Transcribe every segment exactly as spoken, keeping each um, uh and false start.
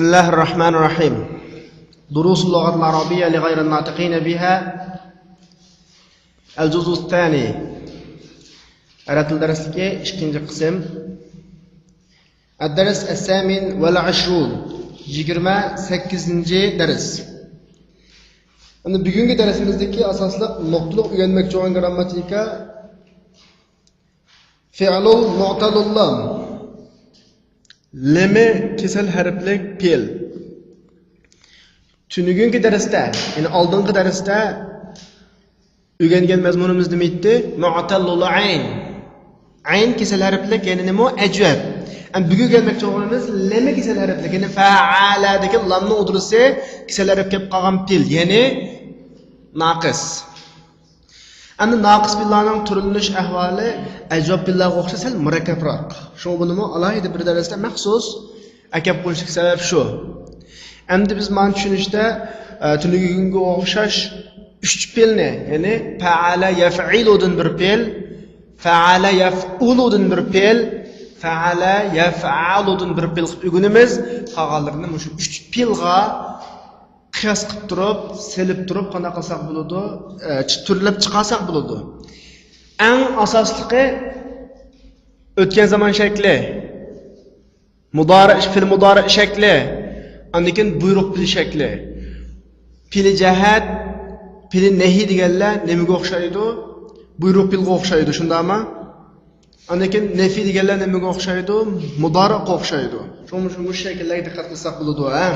بسم الله الرحمن الرحيم. دروس اللغة العربية لغير الناطقين بها. الجزء الثاني. ئەرەب تىل دەرسلىكى ئىككىنچى قىسىم. الدرس الثامن والعشرون. يىگىرمە سەككىزىنچى دەرس. ئەمدى بۈگۈنكى دەرسىمىزدىكى ئاساسلىق نۇقتىلىق ئۆگەنمەكچى بولغان گىرامماتىكا فېئىلۇل مۇئتەلۇل لام. لېمى كېسەل ھەرپلىك پېئىل. تۈنۈگۈنكى دەرستە، يەنى ئالدىنقى دەرستە ئۆگەنگەن مەزمۇنىمىز نېمە ئىدى؟ مۇئتەلۇل ئەين. ئەين كېسەل ھەرپلىك، يەنى نېمە؟ ئەجۋەپ. ئەمما بۈگۈن ئۆگەنمەكچى بولغىنىمىز لېمى كېسەل ھەرپلىك، يەنى فەئەلەدىكى لامنىڭ ئۇدۇلىسى كېسەل ھەرپ كېلىپ قالغان پېئىل، يەنى ناقىس. ئەمدى ناقىس پېئىللارنىڭ تۈرلىنىش ئەھۋالى ئەجۋەپ پېئىللارغا ئوخشاش سەل مۇرەككەپراق. شۇڭا بۇنىمۇ ئالاھىدە بىر دەرستە مەخسۇس ئەكەپ قويۇشلۇق سەۋەب شۇ. ئەمدى بىز مانا چۈشىنىشتە، ئە، تۈنۈگۈنگە ئوخشاش ئۈچ پېئىلنى، يەنى فەئەلە يەفئىلۇدىن بىر پېئىل، فەئەلە يەفئۇلۇدىن بىر پېئىل، فەئەلە يەفئەلۇدىن بىر پېئىل قىلىپ ئۆگىنىمىز. قالغانلىرىنى مۇشۇ ئۈچ پېئىلغا قىياس قىلىپ تۇرۇپ، سېلىپ تۇرۇپ قانداق قىلساق بولىدۇ؟ ئە، چ-، تۈرلەپ چىقارساق بولىدۇ. ئەڭ ئاساسلىقى ئۆتكەن زامان شەكلى، مۇدارى، پېئىل مۇدارى شەكلى، ئاندىن كېيىن بۇيرۇق پېئىل شەكلى. پېئىل جەھەت، پېئىل نەھى دېگەنلەر نېمىگە ئوخشايدۇ؟ بۇيرۇق پېئىلغا ئوخشايدۇ، شۇنداقمۇ؟ ئاندىن كېيىن نەفى دېگەنلەر نېمىگە ئوخشايدۇ؟ مۇدارىغا ئوخشايدۇ. شۇڭا مۇشۇ، مۇشۇ شەكىللەرگە دىققەت قىلساق بولىدۇ، ھە؟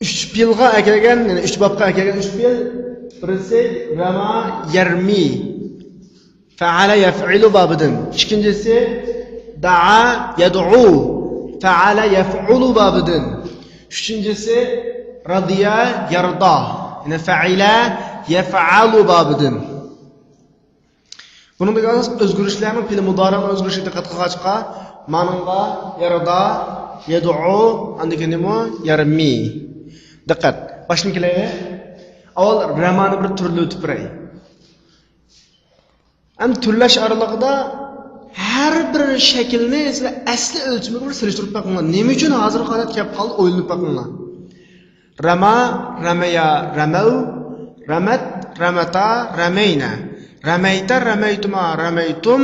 ئۈچ پېئىلغا ئەكەلگەن، يەنى ئۈچ بابقا ئەكەلگەن ئۈچ پېئىل، بىرسى رەما يەرمى، فەئەلە يەفئىلۇ بابىدىن. ئىككىنچىسى دەئا يەدئۇ، فەئەلە يەفئۇلۇ بابىدىن. ئۈچىنچىسى رەزىيە يەرزا، يەنى فەئىلە يەفئەلۇ بابىدىن. بۇنىڭدىكى ئاساس ئۆزگىرىشلەرنىڭ پېئىل مۇدارىنىڭ ئۆزگىرىشىگە دىققەت قىلغاچقا، مانىڭغا يەرزا، يەدئۇ، ئاندىن كېيىن نېمە؟ يەرمى. دىققەت. باشتىن كېلەيلى. ئاۋۋال رەمانى بىر تۈرلىۋېتىپ بېرەي. ئەمدى تۈرلەش ئارىلىقىدا ھەر بىر شەكىلنى سىلەر ئەسلى ئۆلچىمىگە بىر سېلىشتۇرۇپ بېقىڭلار. نېمە ئۈچۈن ھازىرغا قەدەر كەپ قالدى، ئويلىنىپ بېقىڭلار. رەما، رەمەيا، رەمەۋ، رەمەت، رەمەتا، رەمەينە، رەمەيتە، رەمەيتۇما، رەمەيتۇم،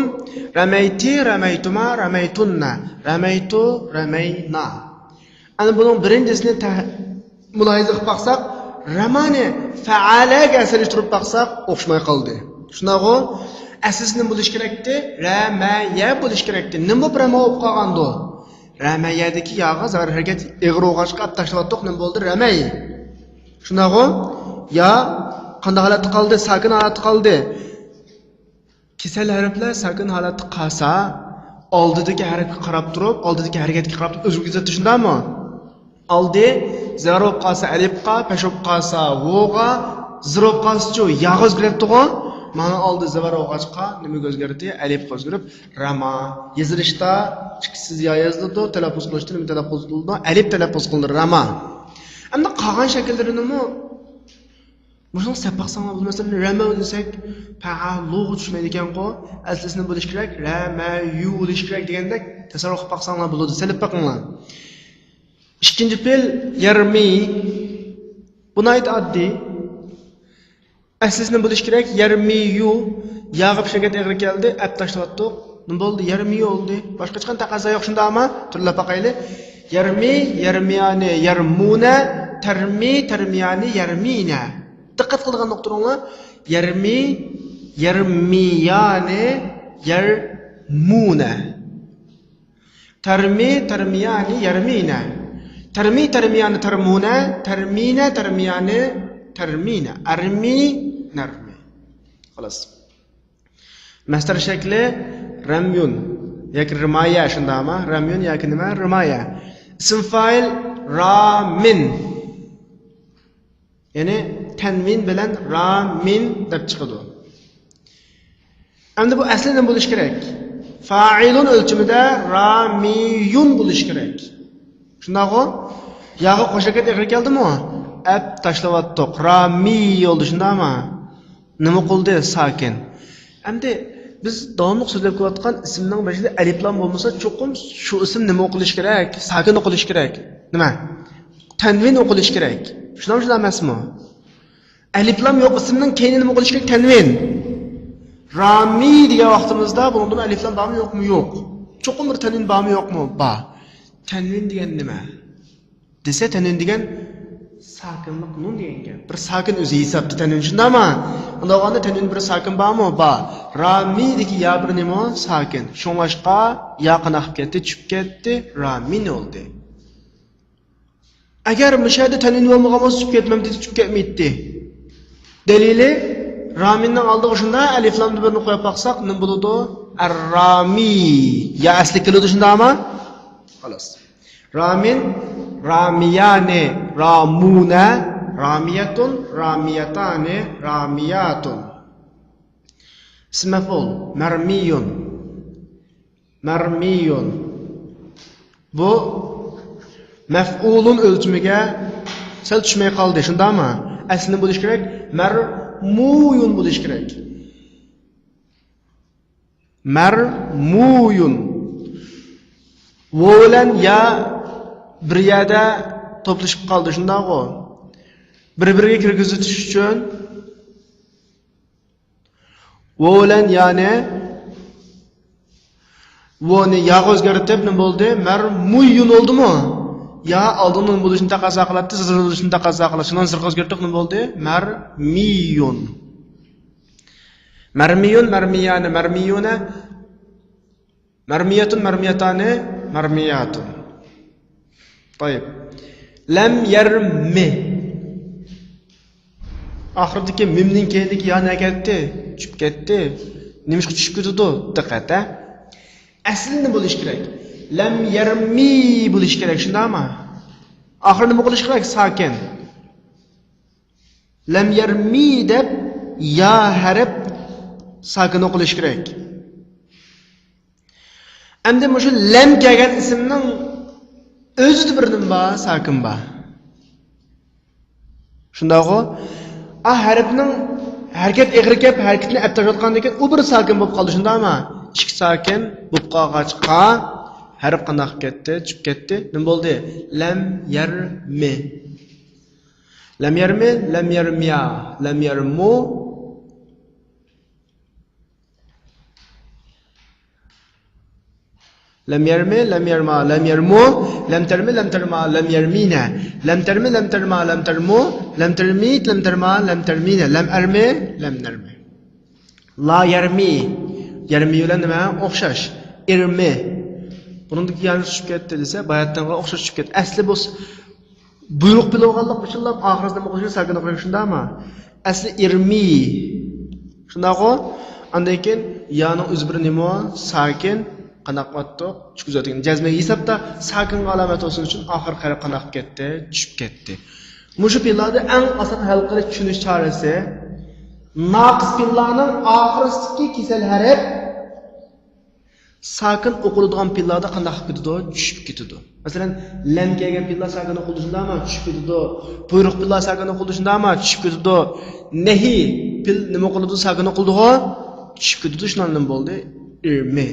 رەمەيتى، رەمەيتۇما، رەمەيتۇننە، رەمەيتۇ، رەمەينا. ئەنە بۇنىڭ بىرىنچىسىنى تە-، مۇلاھىزە قىلىپ باقساق، رەمانى فەئەلەگە سېلىشتۇرۇپ باقساق، ئوخشىماي قالدى. شۇنداقغۇ؟ ئەسلىسى نېمە بولۇشى كېرەكتى؟ رەمەيە بولۇشى كېرەكتى. نېمە بولۇپ رەمە بولۇپ قالغاندۇ؟ رەمەيەدىكى ياغا زەۋر ھەرىكەت ئېغىر بولغاچقا ئەپ تاشلاۋاتتۇق، نېمە بولدى؟ رەمەي. شۇنداقغۇ؟ يا قانداق ھالەتتە قالدى؟ ساكىن ھالەتتە قالدى. كېسەل ھەرپلەر ساكىن ھالەتتە قالسا، ئالدىدىكى ھەرپكە قاراپ تۇرۇپ، ئالدىدىكى ھەرىكەتكە قاراپ تۇرۇپ ئۆزگىرىپ كېتىدۇ، شۇنداقمۇ؟ ئالدى زەۋر بولۇپ قالسا ئەلىپقا، پەش بولۇپ قالسا ۋوغا، زىر بولۇپ قالسىچۇ؟ ياغا ئۆزگىرەتتىغۇ؟ مانا ئالدى زەۋر بولغاچقا نېمىگە ئۆزگەردى؟ ئەلىپقا ئۆزگىرىپ، رەما. يېزىلىشتا ئىككىسىز يا يېزىلىدۇ، تەلەپپۇز قىلىشتا نېمە تەلەپپۇز قىلىنىدۇ؟ ئەلىپ تەلەپپۇز قىلىنىدۇ، رەما. ئەمدى قالغان شەكىللىرىنىمۇ مۇشۇنى سەپ باقساڭلار بولىدۇ. مەسىلەن، رەمەۋ دېسەك، پەئەلۇغا چۈشمەيدىكەنغۇ، ئەسلىسىنى بولۇش كېرەك، رەمەيۇ بولۇش كېرەك دېگەندەك تەسەۋۋۇر قىلىپ باقساڭلار بولىدۇ. سېلىپ بېقىڭلار. ئىككىنچى پېئىل يەرمى. بۇ ناھايىتى ئاددىي. ئەسلىسىنى بولۇش كېرەك، يەرمىيۇ. ياغا پېشەگەت ئېغىر كەلدى، ئەپ تاشلاۋاتتۇق. نېمە بولدى؟ يەرمىيۇ بولدى. باشقا ھېچقانداق تەقەززا يوق، شۇنداقما؟ تۈرلەپ باقايلى. يەرمى، يەرمىيانى، يەرمۇنە، تەرمى، تەرمىيانى، يەرمىنە. دىققەت قىلىدىغان نۇقتىلىرىڭلار، يەرمى، يەرمىيانى، يەرمۇنە. تەرمى، تەرمىيانى، يەرمىنە. تەرمى، تەرمىيانى، تەرمۇنە. تەرمىنە، تەرمىيانى، تەرمىنە. ئەرمى، نەرمى. خالاس. مەسدەر شەكلى رەميۇن ياكى رىمايە، شۇنداقما؟ رەميۇن ياكى نېمە؟ رىمايە. ئىسىم فائىل رامىن. يەنى تەنۋىن بىلەن رامىن دەپ چىقىدۇ. ئەمدى بۇ ئەسلى نېمە بولۇشى كېرەك؟ فائىلۇن ئۆلچىمىدە رامىيۇن بولۇشى كېرەك. شۇنداقغۇ؟ ياغا قوش ھەرىكەت ئېغىر كەلدىمۇ؟ ئەپ تاشلاۋاتتۇق. رامىي بولدى، شۇنداقما؟ نېمە قىلدى؟ ساكىن. ئەمدى بىز داۋاملىق سۆزلەپ كېلىۋاتقان ئىسىمنىڭ بېشىدا ئەلىپلام بولمىسا، چوقۇم شۇ ئىسىم نېمە ئوقۇلۇشى كېرەك؟ ساكىن ئوقۇلۇشى كېرەك. نېمە؟ تەنۋىن ئوقۇلۇشى كېرەك. شۇنداقمۇ، شۇنداق ئەمەسمۇ؟ ئەلىپلام يوق ئىسىمنىڭ كەينىدە نېمە ئوقۇلۇشى كېرەك؟ تەنۋىن. رامى دېگەن ۋاقتىمىزدا بۇنىڭدىمۇ ئەلىپلام بارمۇ، يوقمۇ؟ يوق. چوقۇم بىر تەنۋىن بارمۇ، يوقمۇ؟ بار. تەنۋىن دېگەن نېمە؟ دېسە، تەنۋىن دېگەن ساكىنلىق نۇن دېگەن گەپ. بىر ساكىن ئۆزى ھېسابتا تەنۋىن، شۇنداقمۇ؟ ئۇنداق بولغاندا تەنۋىن بىر ساكىن بارمۇ؟ بار. رامىدىكى يا بىر نېمە؟ ساكىن. شۇڭلاشقا يا قانداق قىلىپ كەتتى؟ چۈشۈپ كەتتى. رامىن بولدى. ئەگەر مۇشۇ يەردە تەنۋىن بولمىغان بولسا، چۈشۈپ كەتمەمتى، چۈشۈپ كەتمەيتتى. دەلىلى، رامىننىڭ ئالدىغا شۇنداق ئەلىفلامنى بىرنى قويۇپ باقساق، نېمە بولىدۇ؟ ئەررامى. يا ئەسلى كېلىدۇ، شۇنداقمۇ؟ خالاس. رامىن، رامىيانى، رامۇنە، رامىيەتۇن، رامىيەتانى، رامىياتۇن. ئىسىم مەپئۇل، مەرمىيۇن. مەرمىيۇن. بۇ مەفئۇلۇن ئۆلچىمىگە سەل چۈشمەي قالدى، شۇنداقمۇ؟ ئەسلى نېمە بولۇشى كېرەك؟ مەرمۇيۇن بولۇشى كېرەك. مەرمۇيۇن. ۋاۋ بىلەن يا بىر يەردە توپلىشىپ قالدى، شۇنداقغۇ؟ بىر-بىرىگە كىرگۈزۈۋېتىش ئۈچۈن ۋاۋ بىلەن يانى، ۋونى ياغا ئۆزگەرتىپ نېمە بولدى؟ مەرمۇيۇن بولدىمۇ؟ يا ئالدىنىڭ نېمە بولۇشىنى تەقەززا قىلاتتى، زىرغا بولۇشىنى تەقەززا قىلاتتى. شۇنىڭ زىرغا ئۆزگەرتىپ نېمە بولدى؟ مەرمىيۇن. مەرمىيۇن، مەرمىيانە، مەرمىيۇنە. مەرمىيەتۇن، مەرمىيەتانى، مەرمىياتۇن. تايىپ. لەم يەرمى. ئاخىرىدىكى مىمنىڭ كەينىدىكى يا نەگە كەتتى؟ چۈشۈپ كەتتى. نېمىشقا چۈشۈپ كېتىدۇ؟ دىققەت، ھە؟ ئەسلى نېمە بولۇشى كېرەك؟ لەم يەرمى بولۇشى كېرەك، شۇنداقمۇ؟ ئاخىرى نېمە بولۇشى كېرەك؟ ساكىن. لەم يەرمى دەپ يا ھەرپ ساكىن ئوقۇلۇشى كېرەك. ئەمدى مۇشۇ لەم كەلگەن ئىسىمنىڭ ئۆزىدە بىر نېمە بار؟ ساكىن بار. شۇنداقغۇ؟ ئا ھەرپنىڭ ھەرىكەت ئېغىر كەپ، ھەرىكىتىنى ئەپ تاشلاتقاندىن كېيىن ئۇ بىر ساكىن بولۇپ قالدى، شۇنداقمۇ؟ ئىككى ساكىن بولۇپ قالغاچقا، ھەرپ قانداق كەتتى؟ چۈشۈپ كەتتى. نېمە بولدى؟ لەم يەرمى. لەم يەرمى، لەم يەرمىيا، لەم يەرمۇ. لەم يەرمى، لەم يەرما، لەم يەرمۇ، لەم تەرمى، لەم تەرما، لەم يەرمىنە. لەم تەرمى، لەم تەرما، لەم تەرمۇ، لەم تەرمى، لەم تەرما، لەم تەرمىنە. لەم ئەرمى، لەم نەرمى. لا يەرمى. يەرمى بىلەن نېمە؟ ئوخشاش. ئىرمى. بۇنىڭدىكى يانى چۈشۈپ كەتتى دېسە، باياتىنغا ئوخشاش چۈشۈپ كەتتى. ئەسلى بولسا، بۇيرۇق پېئىل بولغانلىقى ئۈچۈنلا ئاخىرىدا نېمە قىلىشى؟ ساكىن ئوقۇيدۇ، شۇنداقمۇ؟ ئەسلى ئىرمى. شۇنداقغۇ؟ ئاندىن كېيىن يانىڭ ئۆزى بىر نېمە؟ ساكىن. قانداق قىلىۋاتتۇق؟ چۈشكۈزۈۋاتىدىكەن. جەزمىگە ھېسابتا ساكىنغا ئالامەت بولسۇن ئۈچۈن ئاخىرقى ھەرپ قانداق كەتتى؟ چۈشۈپ كەتتى. مۇشۇ پېئىللاردا ئەڭ ئاسان ھەل قىلىش، چۈشىنىش چارىسى، ناقىس پېئىللارنىڭ ئاخىرىسىدىكى كېسەل ھەرپ ساكىن ئوقۇلىدىغان پېئىللاردا قانداق قىلىپ كېتىدۇ؟ چۈشۈپ كېتىدۇ. مەسىلەن، لەم كەلگەن پېئىللار ساكىن ئوقۇلىدۇ، شۇنداقمۇ؟ چۈشۈپ كېتىدۇ. بۇيرۇق پېئىللار ساكىن ئوقۇلىدۇ، شۇنداقمۇ؟ چۈشۈپ كېتىدۇ. نەھى پېئىل نېمە ئوقۇلىدۇ؟ ساكىن ئوقۇلىدىغۇ؟ چۈشۈپ كېتىدۇ. شۇنىڭ نېمە بولدى؟ ئىرمى.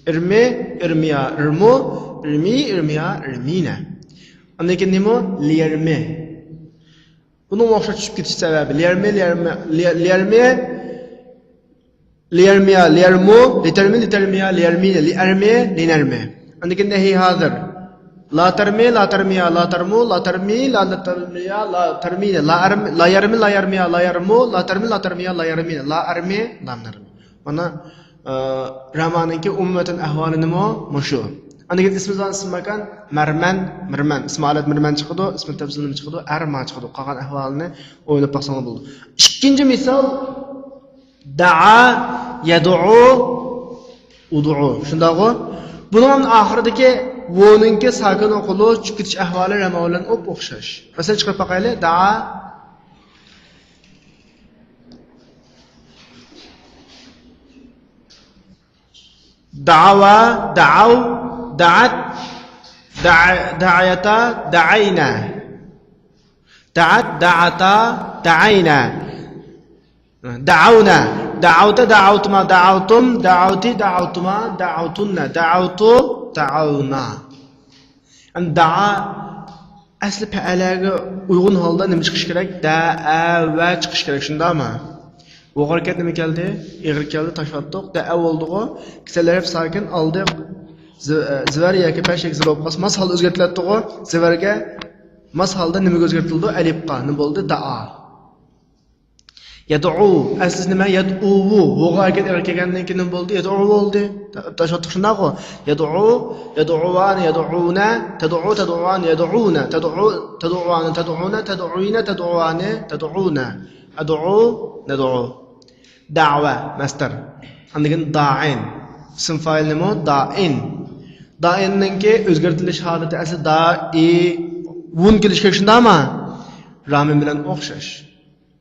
ئىرمى، ئىرمىيا، ئىرمۇ، ئىرمى، ئىرمىيا، ئىرمىنە. ئاندىن كېيىن نېمە؟ لىيەرمى. بۇنىڭ ئوخشاش چۈشۈپ كېتىش سەۋەبى. لىيەرمى، لىيەرمى، لىيە-، لىيەرمى، لىيەرمىيا، لىيەرمۇ، لىتەرمى، لىتەرمىيا، لىيەرمىنە، لىئەرمى، لىنەرمى. ئاندىن كېيىن نەھى ھازىر. لا تەرمى، لا تەرمىيا، لا تەرمۇ، لا تەرمى، لا، لا تەرمىيا، لا تەرمى، لا يەرمى، لا يەرمىيا، لا يەرمۇ، لا تەرمى، لا تەرمىيا، لا يەرمىنە، لا ئەرمى، لا نەرمى. مانا، ئە، رەمانىڭكى ئومۇمەن ئەھۋالى نېمە؟ مۇشۇ. ئاندىن كېيىن ئىسمى زات، ئىسمى ماكان، مەرمەن، مىرمەن. ئىسمى ھالەت مىرمەن چىقىدۇ، ئىسمى تەپسىل نېمە چىقىدۇ؟ ئەرما چىقىدۇ. قالغان ئەھۋالىنى ئويلاپ باقساڭلار بولىدۇ. ئىككىنچى مىسال، دەئا، يەدئۇ، ئۇدئۇ. شۇنداقغۇ؟ بۇنىڭ ئاخىرىدىكى ۋونىڭكى ساكىن ئوقۇلۇش، چۈشۈپ كېتىش ئەھۋالى رەما بىلەن ئوپئوخشاش. مەسىلەن، چىقىرىپ باقايلى. دەئا، دەئاۋا، دەئەو، دەئەت، دەئ-، دەئەيەتا، دەئەينە. دەئەت، دەئەتا، دەئەينە. دەئەونە. دعوت، دعوتما، دعوتم، دعوتي، دعوتما، دعوتن، دعوت، دعونا. يەنى داء ئەسلى پەئەلەگە ئۇيغۇن ھالدا نېمە چىقىشى كېرەك؟ دەئەۋە چىقىشى كېرەك، شۇنداقمۇ؟ ۋوغا ھەرىكەت نېمە كەلدى؟ ئېغىر كەلدى، تاشلاتتۇق. دەئە بولدىغۇ. كېسەل ھەرپ ساكىن، ئالدى زى-، زىۋەر ياكى پەش ياكى زىر بولۇپ قالسا، ماس ھالدا ئۆزگەرتىلەتتىغۇ. زىۋەرگە ماس ھالدا نېمىگە ئۆزگەرتىلىدۇ؟ ئەلىپقا. نېمە بولدى؟ داءا. يەدئۇ. ئەسلىسى نېمە؟ يەدئۇۋۇ. ۋوغا ھەرىكەت ئېغىر كەلگەندىن كېيىن نېمە بولدى؟ يەدئۇ بولدى. تا-، تاشلاتتۇق، شۇنداقغۇ؟ يەدئۇ، يەدئۇۋان، يەدئۇنە، تەدئۇ، تەدئۇۋان، يەدئۇنە، تەدئۇ، تەدئۇئانە، تەدئۇئۇنە، تەدئۇئىنە، تەدئۇئۇنە. ئەدئۇ، نەدئۇ. دەئۋە، مەسدەر. ئاندىن كېيىن دائىن. ئىسىم فائىل نېمە؟ دائىن. دائىننىڭكى ئۆزگەرتىلىش ھالىتى ئەسلى دائىۋۇن كېلىشى كېرەك، شۇنداقمۇ؟ رامىن بىلەن ئوخشاش.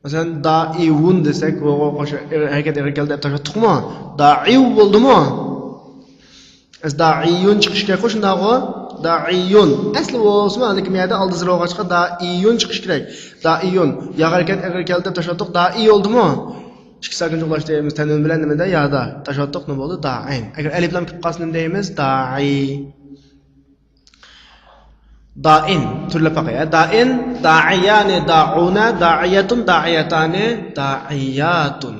مەسىلەن، دائىۋۇن دېسەك، ۋوغا قوش-، ھەرىكەت ئېغىر كەلدى دەپ تاشلاتتۇقمۇ؟ دائىۋ بولدىمۇ؟ ئەس دائىيۇن چىقىشى كېرەكقۇ، شۇنداقغۇ؟ دائىيۇن. ئەسلى بولسىمۇ، لېكىن بۇ يەردە ئالدى زىر بولغاچقا، دائىيۇن چىقىشى كېرەك. دائىيۇن. ياغا ھەرىكەت ئېغىر كەلدى دەپ تاشلاتتۇق، دائىي بولدىمۇ؟ ئىككى ساكىن جۇغلاش دەيمىز، تەنۋىن بىلەن نېمىدە؟ يادا. تاشلاتتۇق، نېمە بولدى؟ دائىن. ئەگەر ئەلىپلام كېلىپ قالسا، نېمە دەيمىز؟ دائىي. دائىن، تۈرلەپ باقاي. دائىن، دائىيانى، دائۇنە، دائىيەتۇن، دائىيەتانى، دائىياتۇن.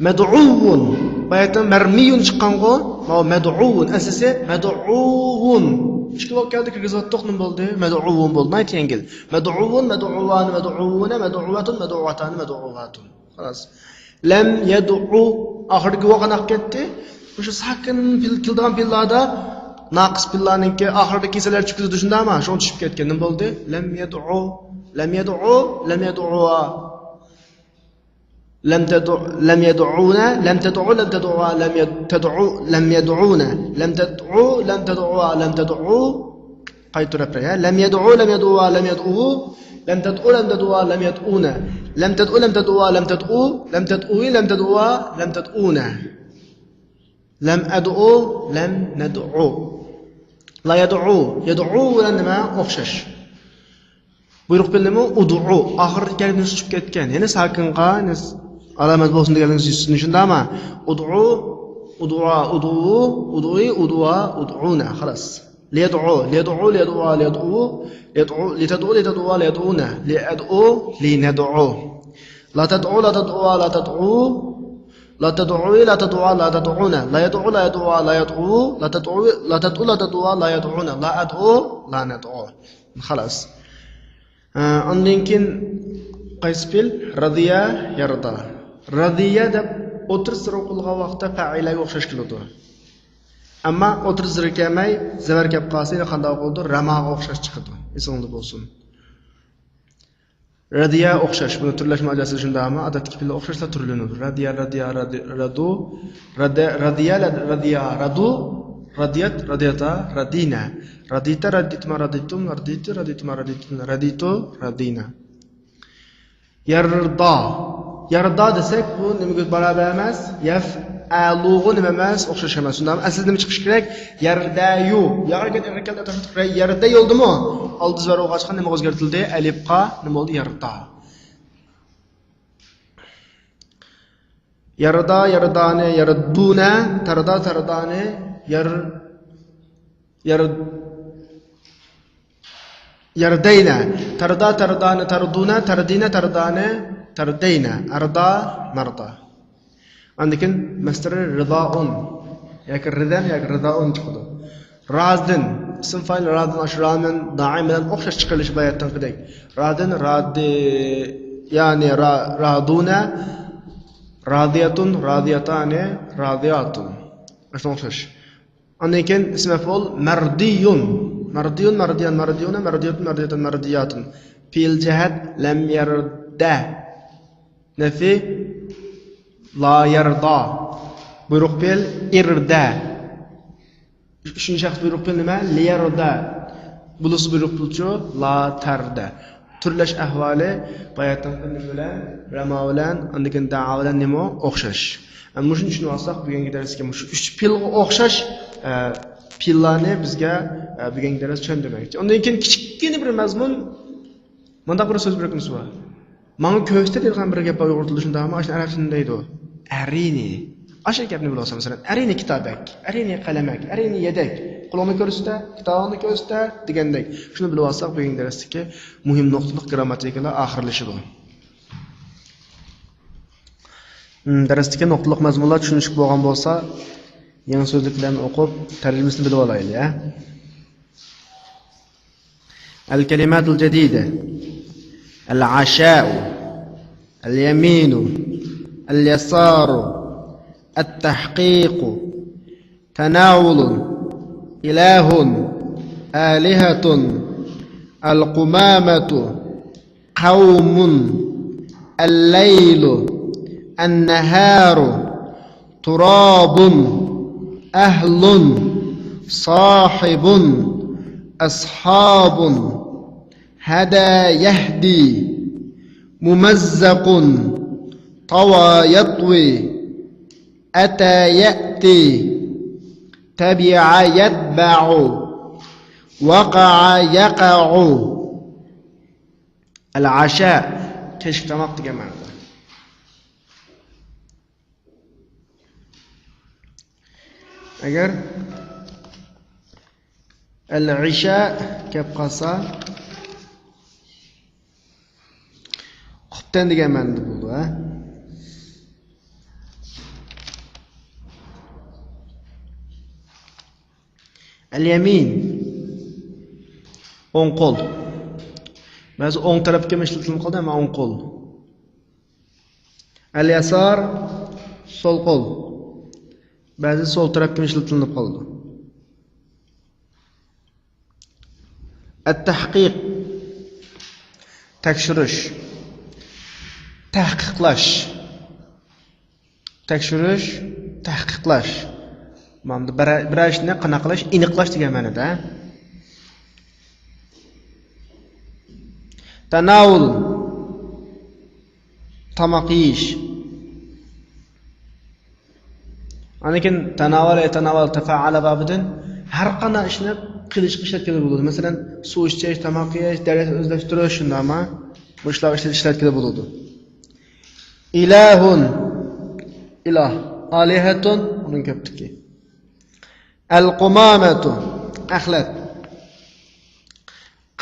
مەدئۇۋۇن. باياتىن مەرمىيۇن چىققانغۇ؟ ماۋۇ مەدئۇۋۇن. ئەسلىسى مەدئۇۋۇن. ئىككى ۋاۋ كەلدى، كىرگۈزۈۋەتتۇق، نېمە بولدى؟ مەدئۇۋۇن بولدى. ناھايىتى يەڭگىل. مەدئۇۋۇن، مەدئۇۋان، مەدئۇۋۇنە، مەدئۇۋەتۇن، مەدئۇۋاتانى، مەدئۇۋاتۇن. خالاس. لەم يەدئۇ. ئاخىرىدىكى ۋاۋ قانداق كەتتى؟ مۇشۇ ساكىن پېئىل، كېلىدىغان پېئىللاردا ناقىس پېئىللارنىڭكى ئاخىرىدىكى كېسەللەر چۈشۈپ كېتىدۇ، شۇنداقمۇ؟ شۇڭا چۈشۈپ كەتكەن. نېمە بولدى؟ لەم يەدئۇ، لەم يەدئۇ، لەم يەدئۇا. لەم تەدئۇ، لەم يەدئۇنە، لەم تەدئۇ، لەم تەدئۇا، لەم يەد-، تەدئۇ، لەم يەدئۇنە. لەم تەدئۇ، لەم تەدئۇا، لەم تەدئۇ. قايتا تۈرەپ بېرەي، ھە؟ لەم يەدئۇ، لەم يەدئۇا، لەم يەدئۇ. لەم تەدئۇ، لەم تەدئۇا، لەم يەدئۇنە. لەم تەدئۇ، لەم تەدئۇا، لەم تەدئۇ. لەم تەدئۇي، لەم تەدئۇا، لەم تەدئۇنە. لەم ئەدئۇ، لەم نەدئۇ. لا يەدئۇ. يەدئۇ بىلەن نېمە؟ ئوخشاش. بۇيرۇق پېئىل نېمە؟ ئۇدئۇ. ئاخىرىدىكى ھەرپنى چۈشۈپ كەتكەن. يەنى ساكىنغا، يەنى ئالامەت بولسۇن دېگەنلىكىڭىز يۈزىسىدىن، شۇنداقمۇ؟ ئۇدئۇ، ئۇدئۇا، ئۇدئۇ، ئۇدئۇي، ئۇدئۇا، ئۇدئۇنە. خالاس. ليدعو، ليدعو، ليدعوا، ليدعو، ليدعو، لتدعو، لتدعوا، ليدعون، لأدعو، لندعو. لا تدعو، لا تدعوا، لا تدعو، لا تدعوي، لا تدعوا، لا تدعون. لا يدعو، لا يدعوا، لا يدعو، لا تدعو، لا تدعو، لا تدعوا، لا يدعون. لا أدعو، لا ندعو. خلاص. ئە، ئاندىن كېيىن قايسى پېئىل؟ رەزىيە، يەرزا. رەزىيە دەپ ئوتتۇرا زىر ئوقۇلغان ۋاقىتتا پەئىلەگە ئوخشاش كېلىدۇ. ئەمما ئوتتۇرا زىر كەلمەي، زەۋەر كەپ قالسا، يەنە قانداق بولىدۇ؟ رەماغا ئوخشاش چىقىدۇ. ئېسىڭىزدە بولسۇن. رەزىيە ئوخشاش. بۇنى تۈرلەش ماجىراسى شۇنداقمۇ؟ ئادەتتىكى پېئىل ئوخشاشلا تۈرلىنىدۇ. رەزىيە، رەزىيە، رەزى-، رەزۇ، رەزە-، رەزىيە، رەزىيە، رەزۇ، رەزىيەت، رەزىيەتا، رەزىنە. رەزىيتە، رەزىيتما، رەزىيتۇم، رەزىيتى، رەزىيتما، رەزىيتۇن، رەزىيتۇ، رەزىنە. يەردا. يەردا دېسەك، بۇ نېمىگە بارابەر ئەمەس؟ يەفئەلۇغا نېمە ئەمەس؟ ئوخشاش ئەمەس. شۇنداقمۇ؟ ئەسلىدە نېمە چىقىشى كېرەك؟ يەردەيۇ. ياغا كەلگەن، ئېغىر كەلگەن، يەردە يولدىمۇ؟ ئالدى زەۋەر بولغاچقا نېمىگە ئۆزگەرتىلدى؟ ئەلىپقا. نېمە بولدى؟ يەردا. يەردا، يەردانى، يەردۇنە، تەردا، تەردانى، يەر-، يەر-، يەردەينە، تەردا، تەردانى، تەردۇنە، تەردىنە، تەردانى، تەردەينە، ئەردا، مەردا. ئاندىن كېيىن مەسدىرى رىزائۇن ياكى رىزەن ياكى رىزائۇن چىقىدۇ. رازىن، ئىسىم فائىل رازىن، ئاشۇ رامىن دائىم بىلەن ئوخشاش چىقىرىلىشى باياتىنقىدەك. رازىن، رادى-، يانى را-، رادۇنە، رادىيەتۇن، رادىيەتانى، رادىياتۇن. ئاشۇنىڭغا ئوخشاش. ئاندىن كېيىن ئىسمى مەپئۇل مەردىيۇن. مەردىيۇن، مەردىيان، مەردىيۇنە، مەردىيەتۇن، مەردىيەتان، مەردىياتۇن. پېئىل جەھەت لەم يەردە. نەفى لا يەردا. بۇيرۇق پېئىل ئىردە. ئۈچىنچى شەخس بۇيرۇق پېئىل نېمە؟ لىيەردە. بولۇسى بۇيرۇق پېئىلچۇ؟ لا تەردە. تۈرلەش ئەھۋالى باياتىنقى نېمە بىلەن؟ رەما بىلەن، ئاندىن كېيىن دەئا بىلەن نېمە؟ ئوخشاش. ئەمما مۇشۇنى چۈشىنىۋالساق، بۈگۈنكى دەرسكە مۇشۇ ئۈچ پېئىلغا ئوخشاش، ئە، پېئىللارنى بىزگە، ئە، بۈگۈنكى دەرس چۈشەندۈرمەكچى. ئاندىن كېيىن كىچىككىنە بىر مەزمۇن، مۇنداق بىر سۆز بىرىكمىسى بار. ماڭا كۆرسىتە دەيدىغان بىر گەپ بار ئۇيغۇر تىلىدا شۇنداقمۇ؟ ئاشۇنى ئەرەبچە نېمە دەيدۇ؟ ئەرىنى. ئاشۇ گەپنى بىلىۋالسا، مەسىلەن، ئەرىنى كىتابەك، ئەرىنى قەلەمەك، ئەرىنى يەدەك. قولۇڭنى كۆرسىتە، كىتابىڭنى كۆرسىتە دېگەندەك. شۇنى بىلىۋالساق، بۈگۈنكى دەرستىكى مۇھىم نۇقتىلىق گىرامماتىكىلار ئاخىرلىشىدۇ. ھىم، دەرستىكى نۇقتىلىق مەزمۇنلار چۈشىنىشلىك بولغان بولسا، يېڭى سۆزلۈكلەرنى ئوقۇپ، تەرجىمىسىنى بىلىۋالايلى، ھە؟ الكلمات الجديدة: العشاء، اليمين، اليسار، التحقيق، تناول، إله، آلهة، القمامة، قوم، الليل، النهار، تراب، أهل، صاحب، أصحاب، هدى يهدي، ممزق، طوى يطوي، أتى يأتي، تبع يتبع، وقع يقع. العشاء، كەچلىك تاماق دېگەن مەنىدە. ئەگەر ئەل ئىشا كەپ قالسا، قۇپتەن دېگەن مەنىدە بولىدۇ، ھە؟ ئەل يەمىن، ئوڭ قول. بەزى ئوڭ تەرەپكە ئىشلىتىلىپ قالدى، ئەمما ئوڭ قول. ئەل يەسار، سول قول. بەزى سول تەرەپكە ئىشلىتىلىپ قالىدۇ. ئەت تەھقىق، تەكشۈرۈش، تەھقىقلاش. تەكشۈرۈش، تەھقىقلاش. مانا بىرەر، بىرەر ئىشنى قانداق قىلىش، ئېنىقلاش دېگەن مەنىدە. تاناۋۇل، تاماق يېيىش. ئاندىن كېيىن تاناۋەل، يەتەناۋەل، تەفەئەلە بابىدىن ھەر قانداق ئىشنى قىلىشقا ئىشلەتكىلى بولىدۇ. مەسىلەن، سۇ ئىچىش، تاماق يېيىش، دەرس ئۆزلەشتۈرۈش، شۇنداقمۇ؟ مۇشۇلارغا ئىشلەت-، ئىشلەتكىلى بولىدۇ. ئىلاھۇن، ئىلاھ. ئالىھەتۇن، ئۇنىڭ كۆپلۈكى. ئەل قۇمامەتۇ، ئەخلەت.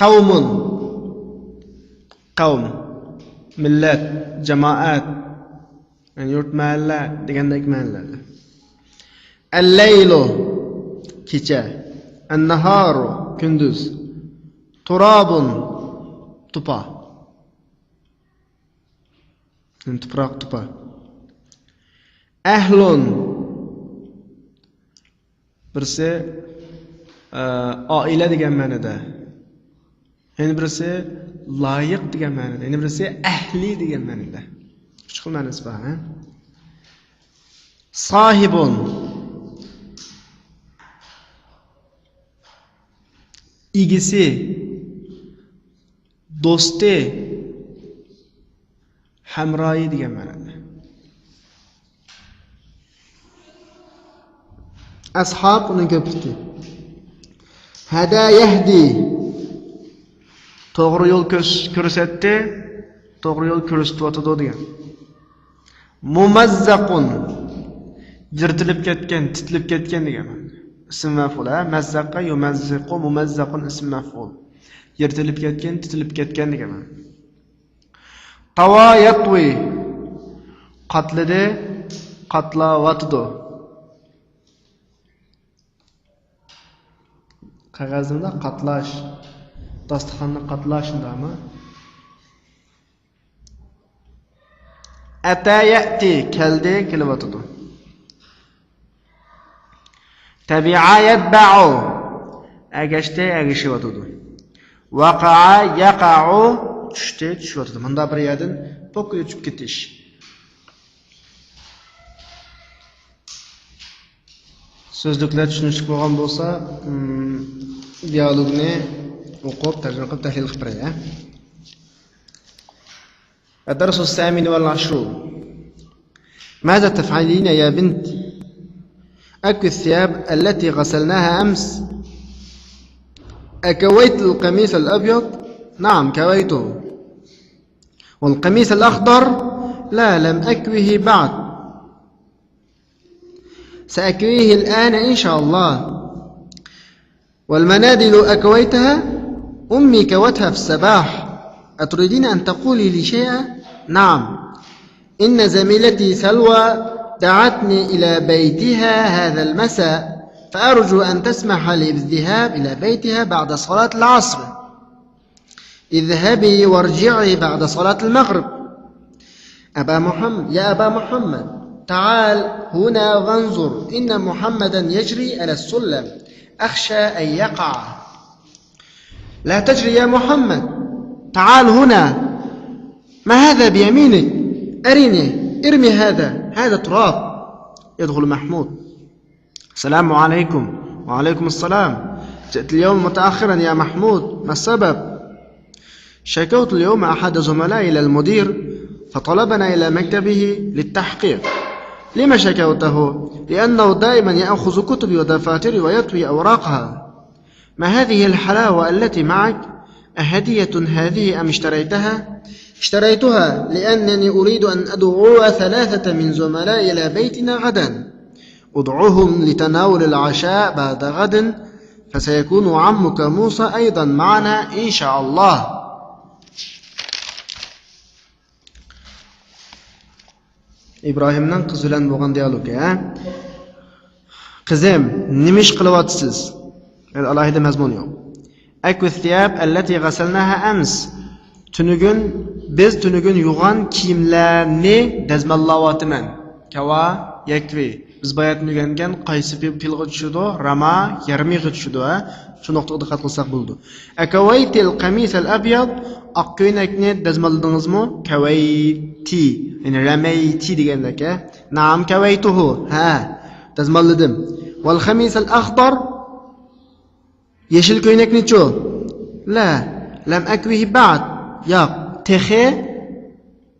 قەۋمۇن، قەۋم، مىللەت، جامائەت، يەنى يۇرت، مەھەللە دېگەندەك مەنىلەردە. ئەللەيلۇ، كېچە. ئەنناھارۇ، كۈندۈز. تۇرابۇن، توپا. يەنى تۇپراق، توپا. ئەھلۇن، بىرسى، ئە، ئائىلە دېگەن مەنىدە. يەنە بىرسى لايىق دېگەن مەنىدە. يەنە بىرسى ئەھلى دېگەن مەنىدە. ئۈچ خىل مەنىسى بار، ھە؟ ساھىبۇن. ئىگىسى، دوستى، ھەمراھى دېگەن مەنىدە. ئەسھاب ئۇنىڭ كۆپلۈكى. ھەدە يەھدى، توغرا يول كۆرس-، كۆرسەتتى، توغرا يول كۆرسىتىۋاتىدۇ دېگەن. مۇمەززەقۇن، يىرتىلىپ كەتكەن، تىتىلىپ كەتكەن دېگەن. ئىسىم مەفئۇل، ھە؟ مەززەقە يۇمەززىقۇ، مۇمەززەقۇن ئىسىم مەفئۇل. يىرتىلىپ كەتكەن، تىتىلىپ كەتكەن دېگەن. تاۋا ياتۋى، قاتلىدى، قاتلاۋاتىدۇ. قەغەزنى مۇنداق قاتلاش، داستىخاننى قاتلاش، شۇنداقمۇ؟ ئەتە يەتى، كەلدى، كېلىۋاتىدۇ. تەبىئە يەتبەئۇ، ئەگەشتى، ئەگىشىۋاتىدۇ. ۋەقەئە يەقەئۇ، چۈشتى، چۈشۈۋاتىدۇ. مۇنداق بىر يەردىن پوككا ئۆچۈپ كېتىش. سۆزلۈكلەر چۈشىنىشلىك بولغان بولسا، ئىم، دىيالوگنى ئوقۇپ، تەرجىمە قىلىپ، تەھلىل قىلىپ بېرەي، ھە؟ الدرس الثامن والعشرون. ماذا تفعلين يا بنت؟ أكوي الثياب التي غسلناها أمس. أكويت القميص الأبيض؟ نعم، كويته. والقميص الأخضر؟ لا، لم أكوه بعد. سأكويه الآن إن شاء الله. والمناديل أكويتها؟ أمي كوتها في الصباح. أتريدين أن تقولي لي شيئا؟ نعم. إن زميلتي سلوى دعتني إلى بيتها هذا المساء، فأرجو أن تسمح لي بالذهاب إلى بيتها بعد صلاة العصر. اذهبي وارجعي بعد صلاة المغرب. أبا محمد، يا أبا محمد، تعال هنا وانظر، إن محمدا يجري على السلم، أخشى أن يقع. لا تجري يا محمد، تعال هنا. ما هذا بيمينك؟ أرني، ارمي هذا، هذا تراب. يدخل محمود. السلام عليكم. وعليكم السلام. جئت اليوم متأخرا يا محمود، ما السبب؟ شكوت اليوم أحد زملائي إلى المدير، فطلبنا إلى مكتبه للتحقيق. لم شكوته؟ لأنه دائما يأخذ كتبي ودفاتري ويطوي أوراقها. ما هذه الحلاوة التي معك؟ أهدية هذه أم اشتريتها؟ اشتريتها لأنني أريد أن أدعو ثلاثة من زملائي إلى بيتنا غدا. ادعهم لتناول العشاء بعد غد، فسيكون عمك موسى أيضا معنا إن شاء الله. ئىبراھىمنىڭ قىزى بىلەن بولغان دىيالوگى، ھە؟ قىزىم، نېمە ئىش قىلىۋاتىسىز؟ يەنى ئالاھىدە مەزمۇن يوق. أكوي الثياب التي غسلناها أمس. تۈنۈگۈن، بىز تۈنۈگۈن يۇغان كىيىملەرنى دەزماللاۋاتىمەن. كاۋا، يەكۋى. بىز باياتىن ئۆگەنگەن قايسى پې-، پېئىلغا چۈشىدۇ؟ راما، يەرمىگە چۈشىدۇ، ھە؟ شۇ نۇقتىغا دىققەت قىلساق بولىدۇ. أكويت القميص الأبيض، ئاق كۆينەكنى دەزماللىدىڭىزمۇ؟ كويتى، يەنى رەمەيتى دېگەندەك، ھە؟ نعم كويته، ھە، دەزماللىدىم. والقميص الأخضر، يېشىل كۆينەكنىچۇ؟ لا، لم أكوه بعد، ياق، تېخى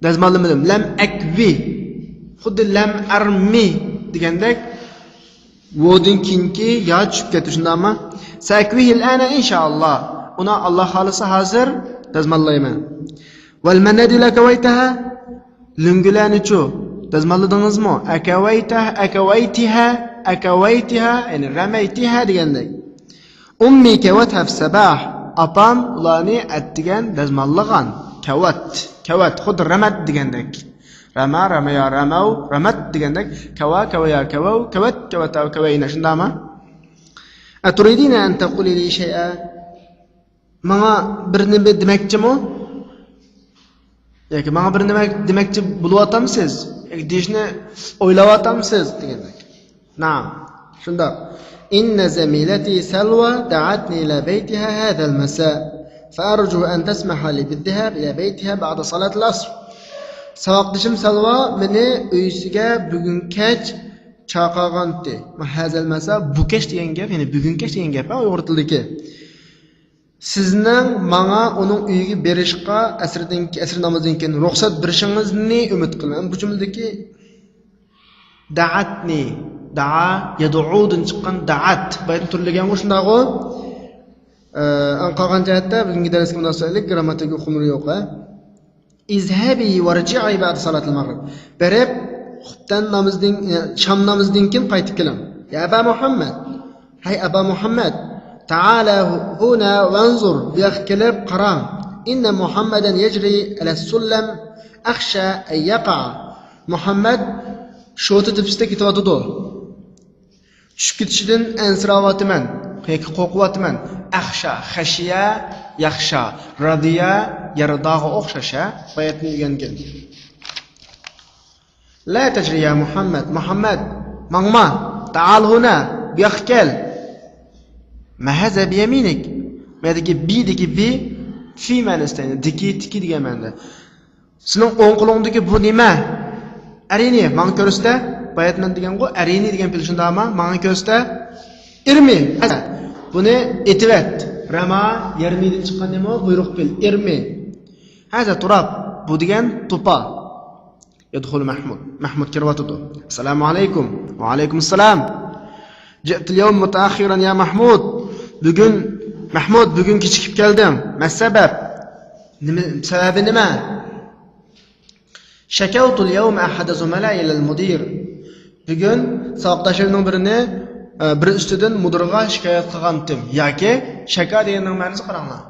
دەزماللىمىدىم. لم أكوه، خۇددى لم أرم دېگەندەك، ۋودىن كېيىنكى يا چۈشۈپ كەتتى، شۇنداقمۇ؟ سأكويه الآن إن شاء الله. ئۇنى ئاللا خالىسا ھازىر دەزماللايمەن. والمناديل أكويتها؟ لۆڭگىلەرنىچۇ؟ دەزماللىدىڭىزمۇ؟ أكويته، أكويتها، أكويتها، يەنى رميتها دېگەندەك. أمي كوتها في الصباح. ئاپام ئۇلارنى ئەتىگەن دەزماللىغان. كوت، كوت، خۇددى رمت دېگەندەك. رما، رميا، رموا، رمت دېگەندەك. كوا، كويا، كووا، كوت، كوتا، كوينا. شۇنداقمۇ؟ أتريدين أن تقولي لي شيئا؟ ماڭا بىر نېمە دېمەكچىمۇ؟ ياكى ماڭا بىر نېمە دېمەكچى بولۇۋاتامسىز؟ ياكى دېيىشنى ئويلاۋاتامسىز؟ دېگەندەك. نعم، شۇنداق. إن زميلتي سلوى دعتني إلى بيتها هذا المساء، فأرجو أن تسمح لي بالذهاب إلى بيتها بعد صلاة العصر. ساۋاقدىشىم سەلۋا مېنى ئۆيىسىگە بۈگۈن كەچ چاقىرغانتى. ھازا المساء، بۇ كەچ دېگەن گەپ، يەنى بۈگۈن كەچ دېگەن گەپ، ھە، ئۇيغۇر تىلىدىكى. سىزنىڭ ماڭا ئۇنىڭ ئۆيىگە بېرىشقا ئەسىردىن، ئەسىر نامىزىدىن كېيىن رۇخسەت بېرىشىڭىزنى ئۈمىد قىلىمەن. بۇ جۈملىدىكى دەئەتنى، دەئا، يەدئۇدىن چىققان دەئەت. بايىتىن تۈرلىگەنغۇ، شۇنداقغۇ؟ ئە، ئەڭ قالغان جەھەتتە بۈگۈنكى دەرسكە مۇناسىۋەتلىك گرامماتىكا ئۇقۇملىرى يوق، ھە؟ اذهبي وارجعي بعد صلاة المغرب. بېرىپ، خۇپتەن نامىزىدىن، ئە، شام نامىزىدىن كېيىن قايتىپ كېلىڭ. يا أبا محمد، ھەي ئابا مۇھەممەد، تعال هنا وانظر، بۇ ياققا كېلىپ قاراڭ. إن محمدا يجري على السلم أخشى أن يقع. مۇھەممەد شوتا تېپىسىدا كېتىۋاتىدۇ. چۈشۈپ كېتىشىدىن ئەنسىرەۋاتىمەن ياكى قورقۇۋاتىمەن. ئەخشا، خەشىيە، يەخشا، رادىيە، يەرداغا ئوخشاش، ھە؟ باياتىن ئۆگەنگەن. لا تجري يا محمد، مۇھەممەد، ماڭما. تعال هنا، بۇ ياققا كەل. ما هذا بيمينك؟ بۇ يەردىكى بى دىكى بى، في مەنىسىدە، دىكى، تىكى دېگەن مەنىدە. سېنىڭ ئوڭ قولۇڭدىكى بۇ نېمە؟ ئەرنى ماڭا كۆرسىتە. باياتىن دېگەنغۇ، ئەرنى دېگەن پېئىل شۇنداقما؟ ماڭا كۆرسىتە. ئىرمى. بۇنى ئېتىۋەت. رەما، يەرمىدىن چىققان نېمە ئۇ؟ بۇيرۇق پېئىل. ئىرمى. ھازا تۇراب. بۇ دېگەن توپا. يەدخۇلۇ مەھمۇد. مەھمۇد كىرىۋاتىدۇ. ئەسسالامۇ ئەلەيكۇم. ۋەئەلەيكۇمۇسسالام. جىئتە اليوم مۇتەئەخخىرەن يا مەھمۇد. بۈگۈن، مەھمۇد، بۈگۈن كېچىكىپ كەلدىڭ. مەسسەبەب؟ نېمە، سەۋەبى نېمە؟ شكوت اليوم أحد زملائي إلى المدير. بۈگۈن ساۋاقداشلىرىمنىڭ بىرىنى، ئە، بىر ئۈستىدىن مۇدىرغا شىكايەت قىلغانتىم. ياكى شەكا دېگەننىڭ مەنىسى قاراڭلار.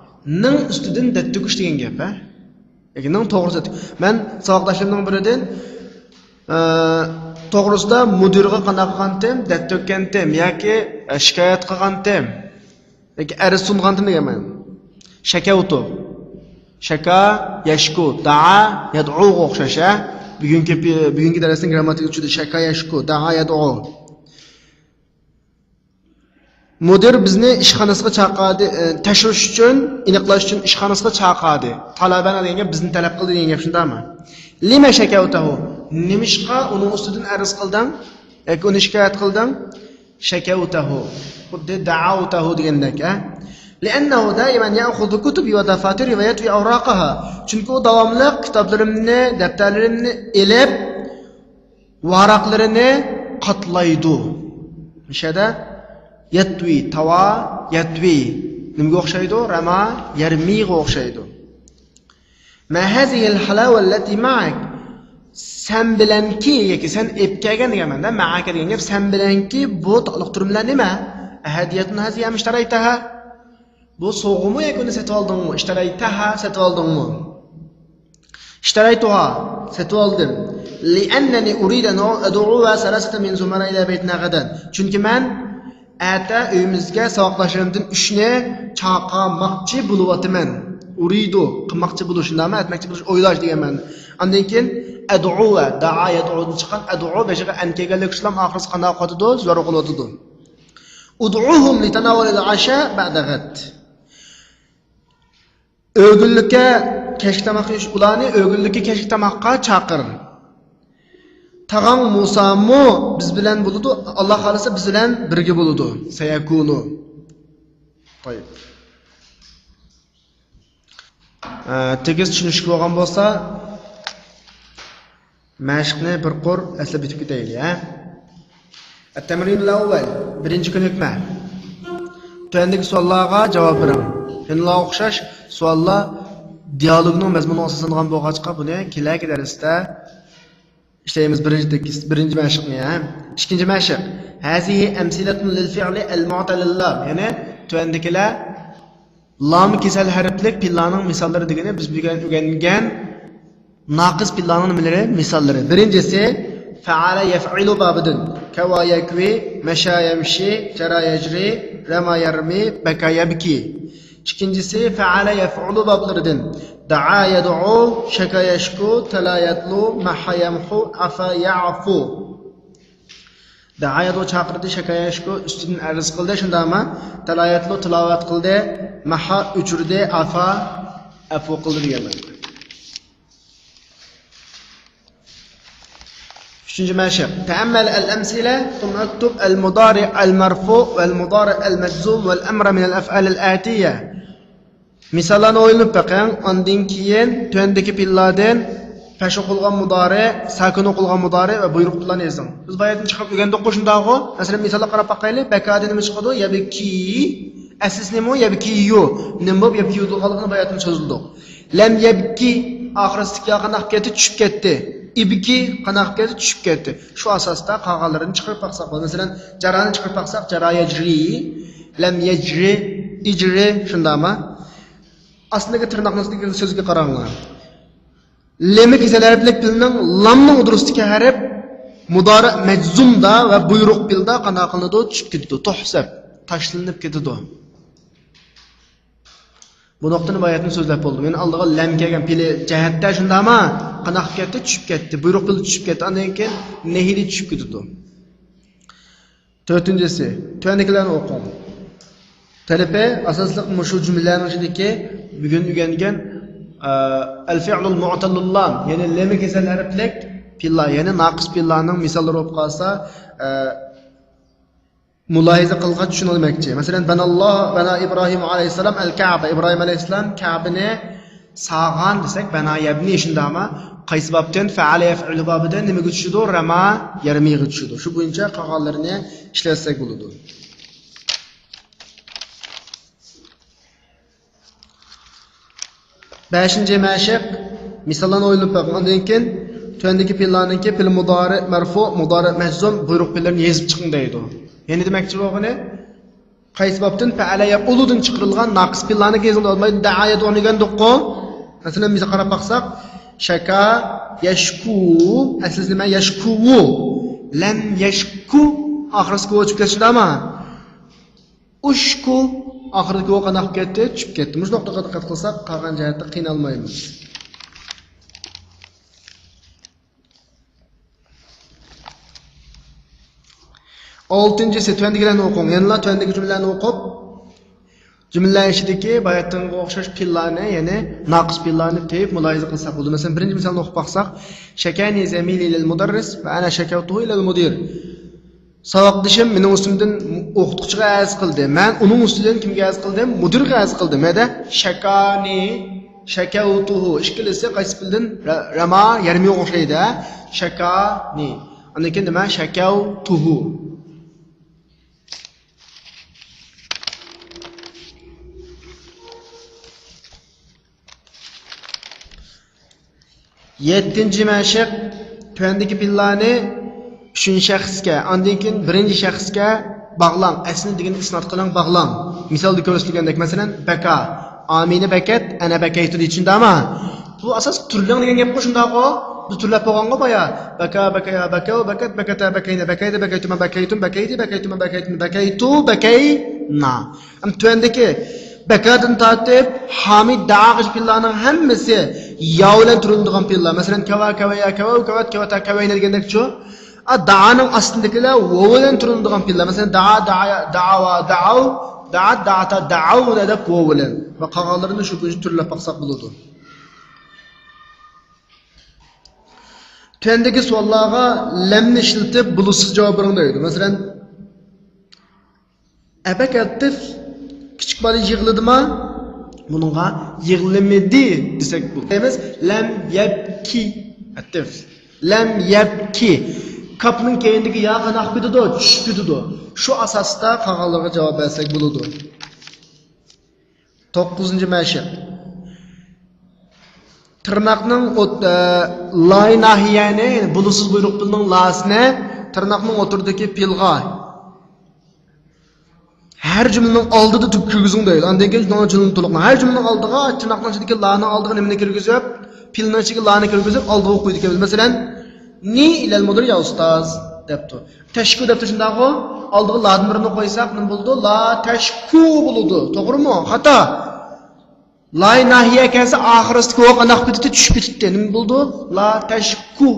نىڭ ئۈستىدىن دەت تۆكۈش دېگەن گەپ، ھە؟ ياكى نىڭ توغرىسىدا. مەن ساۋاقداشلىرىمنىڭ بىرىدىن، ئە، توغرىسىدا مۇدىرغا قانداق قىلغانتىم، دەت تۆككەنتىم ياكى، ئە، شىكايەت قىلغانتىم. ياكى ئەرز سۇنغانتىم دېگەن مەنە. شەكەۋتۇ. شەكا، يەشكۇ، دەئا، يەدئۇغا ئوخشاش، ھە؟ بۈگۈنكى، بۈگۈنكى دەرسنىڭ گرامماتىكىسى چۈشىدۇ. شەكا، يەشكۇ، دەئا، يەدئۇ. مۇدىر بىزنى ئىشخانىسىغا چاقىردى، ئە، تەكشۈرۈش ئۈچۈن، ئېنىقلاش ئۈچۈن ئىشخانىسىغا چاقىردى. تالابەنا دېگەن گەپ بىزنى تەلەپ قىلدى دېگەن گەپ، شۇنداقمۇ؟ لىمە شەكەۋتەھۇ؟ نېمىشقا ئۇنىڭ ئۈستىدىن ئەرز قىلدىڭ؟ ياكى ئۇنى شىكايەت قىلدىڭ؟ شەكەۋتەھۇ. خۇددى دەئەۋتەھۇ دېگەندەك، ھە؟ لىئەننەھۇ دائىمەن يەئخۇزۇ كۇتۇبى ۋە دەفاتىرى ۋە يەتۋى ئەۋراقەھا. چۈنكى ئۇ داۋاملىق كىتابلىرىمنى، دەپتەرلىرىمنى ئېلىپ، ۋاراقلىرىنى قاتلايدۇ. مۇشۇ يەردە يەتۋى، تاۋا، يەتۋى. نېمىگە ئوخشايدۇ؟ رەما، يەرمىغا ئوخشايدۇ. ما هذه الحلاوة التي معك؟ سەن بىلەنكى، ياكى سەن ئېلىپ كەلگەن دېگەن مەنىدە، مەئەكە دېگەن گەپ، سەن بىلەنكى بۇ تاتلىق تۈرۈملەر نېمە؟ أهدية هذه أم اشتريتها؟ بۇ سوۋغىمۇ ياكى ئۇنى سېتىۋالدىڭمۇ؟ اشتريتها، سېتىۋالدىڭمۇ؟ اشتريتها، سېتىۋالدىم. لأنني أريد أن أدعو ثلاثة من زملائي إلى بيتنا غدا. چۈنكى مەن ئەتە ئۆيىمىزگە ساۋاقداشلىرىمدىن ئۈچنى چاقىرماقچى بولۇۋاتىمەن. ئۇرىدۇ، قىلماقچى بولۇش، شۇنداقمۇ؟ ئەتمەكچى بولۇش، ئويلاش دېگەن مەنە. ئاندىن كېيىن ئەدئۇ ۋە دەئا يەدئۇدىن چىققان ئەدئۇ، بېشىغا ئەن كەلگەنلىكى ئۈچۈن ئاخىرسى قانداق قىلىۋاتىدۇ؟ زور قىلىۋاتىدۇ. ادعهم لتناول العشاء بعد غد. ئۆگۈنلۈككە كەچلىك تاماق يېيىش، ئۇلارنى ئۆگۈنلۈككە كەچلىك تاماققا چاقىر. تاغاڭ مۇسامۇ بىز بىلەن بولىدۇ، ئاللا خالىسا بىز بىلەن بىرگە بولىدۇ. سەيەكۇنۇ. طيب. ئە، تېگىز چۈشىنىشلىك بولغان بولسا، مەشىقنى بىر قۇر ئەسلەپ ئۆتۈپ كېتەيلى، ھە؟ التمرين الأول، بىرىنچى كۆنۈكمە. تۆۋەندىكى سوئاللارغا جاۋاب بېرىڭ. يەنىلا ئوخشاش سوئاللار دىيالوگنىڭ مەزمۇنىغا ئاساسلانغان بولغاچقا، بۇنى كېلەكى دەرستە ئىشلەيمىز. بىرىنچى تېكىست، بىرىنچى مەشىقنى، ھە؟ ئىككىنچى مەشىق. هذه أمثلة للفعل المعتل اللام. يەنى تۆۋەندىكىلەر لام كېسەل ھەرپلىك پېئىللارنىڭ مىساللىرى دېگىنى بىز بۈگۈن ئۆگەنگەن ناقىس پېئىللارنىڭ نېمىلىرى؟ مىساللىرى. بىرىنچىسى، فەئەلە يەفئىلۇ بابىدىن. كەۋا يەكۋى، مەشا يەمشى، جەرا يەجرى، رەما يەرمى، بەكا يەبكى. ئىككىنچىسى، فەئەلە يەفئۇلۇ بابلىرىدىن. دەئا يەدئۇ، شەكا يەشكۇ، تەلا يەتلۇ، مەھا يەمھۇ، ئەفا يەئفۇ. دەئا يەدئۇ چاقىردى، شەكا يەشكۇ ئۈستىدىن ئەرز قىلدى، شۇنداقمۇ؟ تەلا يەتلۇ تىلاۋەت قىلدى، مەھا ئۆچۈردى، ئەفا ئەپۇ قىلدى دېگەن مەنىدە. ئۈچىنچى مەشىق. تەئەممەل ئەل ئەمسىلە، ثم اكتب المضارع المرفوع والمضارع المجزوم والأمر من الأفعال الآتية. مىساللارنى ئويلىنىپ بېقىڭ، ئاندىن كېيىن تۆۋەندىكى پېئىللاردىن پەشۇ قىلغان مۇدارى، ساكىن قىلغان مۇدارى ۋە بۇيرۇق پېئىللارنى يېزىڭ. بىز باياتىن چىقىرىپ ئۆگەندۇققۇ شۇنداقغۇ؟ مەسىلەن، مىسالغا قاراپ باقايلى. بەكادىن نېمە چىقىدۇ؟ يەبكى. ئەسلىسى نېمە ئۇ؟ يەبكىيۇ. نېمە بولۇپ يەبكىيۇ قالغىنى باياتىن سۆزلىدۇق. لەم يەبكى، ئاخىرىسىدىكى يا قانداق كەتتى؟ چۈشۈپ كەتتى. ئىبكى قانداق كەتتى؟ چۈشۈپ كەتتى. شۇ ئاساستا قالغانلىرىنى چىقىرىپ باقساق بولىدۇ. مەسىلەن، جارانى چىقىرىپ باقساق، جارا يەجرى، لەم يەجرى، ئىجرى، شۇنداقمۇ؟ ئاستىدىكى تىرناقنىڭ ئۈستىدىكى سۆزگە قاراڭلار. لېمى كېسەل ھەرپلىك پېئىلنىڭ لامنىڭ ئوتتۇرىسىدىكى ھەرپ مۇدارىئ مەجزۇمدا ۋە بۇيرۇق پېئىلدا قانداق قىلىنىدۇ؟ چۈشۈپ كېتىدۇ. تۇھسەب، تاشلىنىپ كېتىدۇ. بۇ نۇقتىنى باياتىن سۆزلەپ بولدۇم. يەنى ئالدىغا لەم كەلگەن پېئىلى جەھەتتە شۇنداقمۇ؟ قانداق كېتىپ كەتتى؟ چۈشۈپ كەتتى. بۇيرۇق پېئىلى چۈشۈپ كەتتى. ئاندىن كېيىن نەھىدە چۈشۈپ كېتىدۇ. تۆتىنچىسى، تۆۋەندىكىلەرنى ئوقۇڭ. تەلىپى ئاساسلىق مۇشۇ جۈملىلەرنىڭ ئىچىدىكى بۈگۈن ئۆگەنگەن، ئە، ئەل فىئلۇل مۇئتەللۇل لام، يەنى لېمى كېسەل ھەرپلىك پېئىللار، يەنى ناقىس پېئىللارنىڭ مىساللىرى بولۇپ قالسا، ئە، مۇلاھىزە قىلغاچ چۈشىنىلمەكچى. مەسىلەن، بەناللاھ، بەنا ئىبراھىم ئەلەيھىسسالام ئەل كەئبە. ئىبراھىم ئەلەيھىسسالام كەبىنى سالغان دېسەك، بەنا يەبنى شۇنداقمۇ؟ قايسى بابتىن؟ فەئەلە يەفئۇلۇ بابىدىن نېمىگە چۈشىدۇ؟ رەما يەرمىگە چۈشىدۇ. شۇ بويىچە قالغانلىرىنى ئىشلەتسەك بولىدۇ. بەشىنچى مەشىق، مىساللارنى ئويلىنىپ بېقىڭ. ئاندىن كېيىن تۆۋەندىكى پېئىللارنىڭكى پېئىل مۇدارىئ مەرفۇ، مۇدارىئ مەجزۇم، بۇيرۇق پېئىللىرىنى يېزىپ چىقىڭ دەيدۇ. يەنى دېمەكچى بولغىنى، قايسى بابتىن؟ پەئەلە يەپئۇلۇدىن چىقىرىلغان ناقىس پېئىللارنى يېزىڭ دەيدۇ. دەئا يەدئۇنى ئۆگەندۇققۇ. مەسىلەن، بىز قاراپ باقساق، شەكا، يەشكۇ، ئەسلىسى نېمە؟ يەشكۇۋۇ. لەم يەشكۇ، ئاخىرسىكى ۋو چۈشۈپ كەتسىدە ئەمما. ئۇشكۇ، ئاخىرىدىكى ۋو قانداق بولۇپ كەتتى؟ چۈشۈپ كەتتى. مۇشۇ نۇقتىغا دىققەت قىلساق، قالغان جەھەتتە قىينالمايمىز. ئالتىنچىسى، تۆۋەندىكىلەرنى ئوقۇڭ. يەنىلا تۆۋەندىكى جۈملىلەرنى ئوقۇپ، جۈملىلەر ئىچىدىكى باياتىنغا ئوخشاش پېئىللارنى، يەنى ناقىس پېئىللارنى تېپىپ مۇلاھىزە قىلساق بولىدۇ. مەسىلەن، بىرىنچى مىسالنى ئوقۇپ باقساق، شەكانى زەمىلى ئىلەل مۇدەررىس ۋە ئەنە شەكەۋتۇھۇ ئىلەل مۇدىر. ساۋاقدىشىم مېنىڭ ئۈستۈمدىن ئوقۇتقۇچىغا ئەرز قىلدى. مەن ئۇنىڭ ئۈستىدىن كىمگە ئەرز قىلدىم؟ مۇدىرغا ئەرز قىلدىم. ھەدە شەكانى، شەكەۋتۇھۇ. ئىككىلىسى قايسى پېئىلدىن؟ رە-، رەما، يەرمىگە ئوخشايدۇ. شەكانى. ئاندىن كېيىن نېمە؟ شەكەۋتۇھۇ. يەتتىنچى مەشىق، تۆۋەندىكى پېئىللارنى ئۈچىنچى شەخسكە، ئاندىن كېيىن بىرىنچى شەخسكە باغلاڭ. ئەسلى دېگەن ئىسناد قىلىڭ، باغلاڭ. مىسالدا كۆرسىتىلگەندەك، مەسىلەن، بەكا. ئامىنە بەكەت، ئەنە بەكەيتۇ دېيىشىندا ئەمما. بۇ ئاساس تۈرلەڭ دېگەن گەپقۇ، شۇنداققۇ؟ بۇ تۈرلەپ بولغانغۇ بايا. بەكا، بەكەيا، بەكەۋ، بەكەت، بەكەتە، بەكەينە، بەكەيدە، بەكەيتۇما، بەكەيتۇم، بەكەيدى، بەكەيتۇما، بەكەيتۇنى، بەكەيتۇ، بەكەينا. ئەمما تۆۋەندىكى بەكادىن تارتىپ ھامىد دائاغىچە پېئىللارنىڭ ھەممىسى يا بىلەن تۈرلىنىدىغان پېئىللار. مەسىلەن، كەۋا، كەۋەيا، كەۋەۋ، كەۋەت، كەۋەتا، كەۋەينە دېگەندەكچۇ؟ ئا، دائانىڭ ئاستىدىكىلەر ۋاۋ بىلەن تۈرلىنىدىغان پېئىللار. مەسىلەن، دائا، دائايا، دائاۋا، دائاۋ، دائات، دائاتا، دائاۋنە دەپ ۋاۋ بىلەن. ۋە قالغانلىرىنى شۇ بويىچە تۈرلەپ باقساق بولىدۇ. تۆۋەندىكى سوئاللارغا لەمنى ئىشلىتىپ بولۇشسىز جاۋاب بېرىڭ دەيدۇ. مەسىلەن، ئەبەك ئەتتىف كىچىك بالا يىغلىدىما؟ بۇنىڭغا يىغلىمىدى دېسەك بولىدۇ. دەيمىز، لەم يەبكى. ئەتتىف. لەم يەبكى. كاپنىڭ كەينىدىكى يا قانداق كېتىدۇ؟ چۈشۈپ كېتىدۇ. شۇ ئاساستا قالغانلىرىغا جاۋاب بەرسەك بولىدۇ. توققۇزىنچى مەشىق. تىرناقنىڭ ئوت-، ئە، لاي ناھىيەنى، يەنى بولۇشسىز بۇيرۇق پېئىلنىڭ لاسىنى تىرناقنىڭ ئوتتۇرىدىكى پېئىلغا ھەر جۈملىنىڭ ئالدىدا تۈپ كىرگۈزۈڭ دەيدۇ. ئاندىن كېيىن شۇنىڭ جۈملىنى تولۇقلاڭ. ھەر جۈملىنىڭ ئالدىغا، تىرناقنىڭ ئىچىدىكى لانىڭ ئالدىغا نېمىنى كىرگۈزۈپ، پېئىلنىڭ ئىچىگە لانى كىرگۈزۈپ، ئالدىغا قويىدىكەنمىز. مەسىلەن، نى ئىلەل مۇدىر يا ئۇستاز دەپتۇ. تەشكۇ دەپتۇ، شۇنداقغۇ؟ ئالدىغا لادىن بىرنى قويساق نېمە بولىدۇ؟ لا تەشكۇ بولىدۇ. توغرىمۇ؟ خاتا. لاي ناھىيە كەلسە، ئاخىرىسىدىكى ۋاۋ قانداق كېتىدۇ؟ چۈشۈپ كېتىدۇ. نېمە بولىدۇ؟ لا تەشكۇ.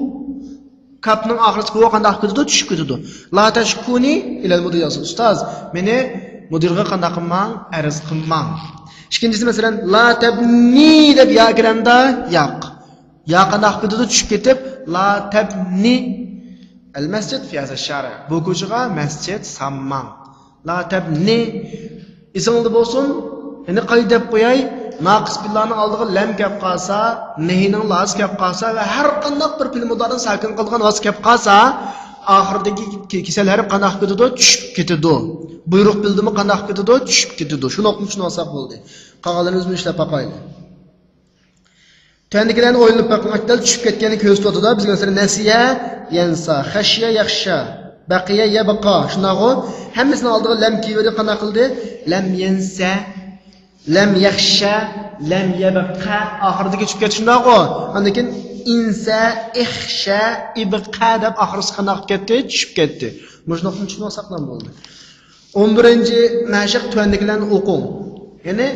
كاپنىڭ ئاخىرىسىدىكى ۋاۋ قانداق كېتىدۇ؟ چۈشۈپ كېتىدۇ. لا تەشكۇنى ئىلەل مۇدىر يازسا، ئۇستاز، مېنى مۇدىرغا قانداق قىلماڭ، ئەرز قىلماڭ. ئىككىنچىسى، مەسىلەن، لا تەبنى دەپ يا كىرەمدا؟ ياق. يا قانداق كېتىدۇ؟ چۈشۈپ كېتىپ، لا تەبنى ئەل مەسجىد فى ھازا شارە. بۇ كوچىغا مەسچىت سالماڭ. لا تەبنى. ئېسىڭلاردا بولسۇن، يەنە قايتا دەپ قوياي، ناقىس پېئىللارنىڭ ئالدىغا لەم كەپ قالسا، نەھىنىڭ لاسى كەپ قالسا ۋە ھەر قانداق بىر پېئىل مۇدارىنى ساكىن قىلىدىغان ۋاسىتە كەپ قالسا، ئاخىرىدىكى كېسەل ھەرپ قانداق كېتىدۇ؟ چۈشۈپ كېتىدۇ. بۇيرۇق پېئىلدىمۇ قانداق كېتىدۇ؟ چۈشۈپ كېتىدۇ. شۇ نۇقتىنى چۈشىنىۋالساق بولدى. قالغانلىرىمىزنى ئىشلەپ باقايلى. تۆۋەندىكىلەرنى ئويلىنىپ بېقىڭ. دەل چۈشۈپ كەتكەننى كۆرسىتىۋاتىدۇ. بىزگە مەسىلەن، نەسىيە، يەنسا، خەشىيە، يەخشە، بەقىيە، يەبقا. شۇنداقغۇ؟ ھەممىسىنىڭ ئالدىغا لەم كېلىۋېرىپ قانداق قىلدى؟ لەم يەنسە، لەم يەخشە، لەم يەبقە. ئاخىرىدىكى چۈشۈپ كەتتى، شۇنداقغۇ؟ ئاندىن كېيىن ئىنسە، ئىخشە، ئىبقە دەپ ئاخىرسى قانداق قىلىپ كەتتى؟ چۈشۈپ كەتتى. مۇشۇ نۇقتىنى چۈشىنىۋالساق نېمە بولدى؟ ئون بىرىنچى مەشىق، تۆۋەندىكىلەرنى ئوقۇڭ. يەنى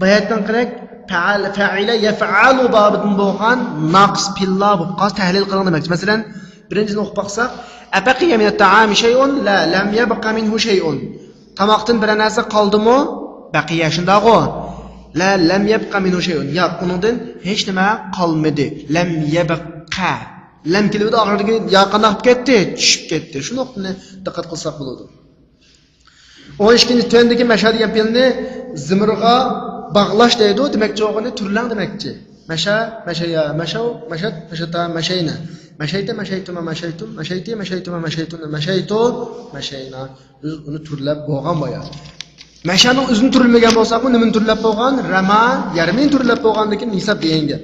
باياتتىن قېرەك پەئەل، فەئىلە، يەفئەلۇ بابىدىن بولغان ناقىس پېئىللار بولۇپ قالسا تەھلىل قىلىڭ دېمەكچى. مەسىلەن، بىرىنچىسىنى ئوقۇپ باقساق، ئەبەقىيە مىنەت تائامى شەيئۇن، لا، لەم يەبقە مىنھۇ شەيئۇن. تاماقتىن بىرەر نەرسە قالدىمۇ؟ بەقىيە، شۇنداقغۇ؟ لا، لەم يەبقە مىنھۇ شەيئۇن. ياق، ئۇنىڭدىن ھېچ نېمە قالمىدى. لەم يەبقە. لەم كېلىۋىدى، ئاخىرىدىكى يا قانداق بولۇپ كەتتى؟ چۈشۈپ كەتتى. شۇ نۇقتىنى دىققەت قىلساق بولىدۇ. ئون ئىككىنچى، تۆۋەندىكى مەشە دېگەن پېئىلنى زىمىرغا باغلاش دەيدۇ. دېمەكچى بولغىنى تۈرلەڭ دېمەكچى. مەشە، مەشەيا، مەشەۋ، مەشەت، مەشەتا، مەشەينە. مەشەيتە، مەشەيتۇما، مەشەيتۇم، مەشەيتى، مەشەيتۇما، مەشەيتۇنە، مەشەيتۇ، مەشەينا. بىز ئۇنى تۈرلەپ بولغان بايا. مەشەنىڭ ئۆزىنى تۈرلىمىگەن بولساقمۇ، نېمىنى تۈرلەپ بولغان؟ رەما، يەرمىنى تۈرلەپ بولغاندىكىن ھېساب دېگەن گەپ.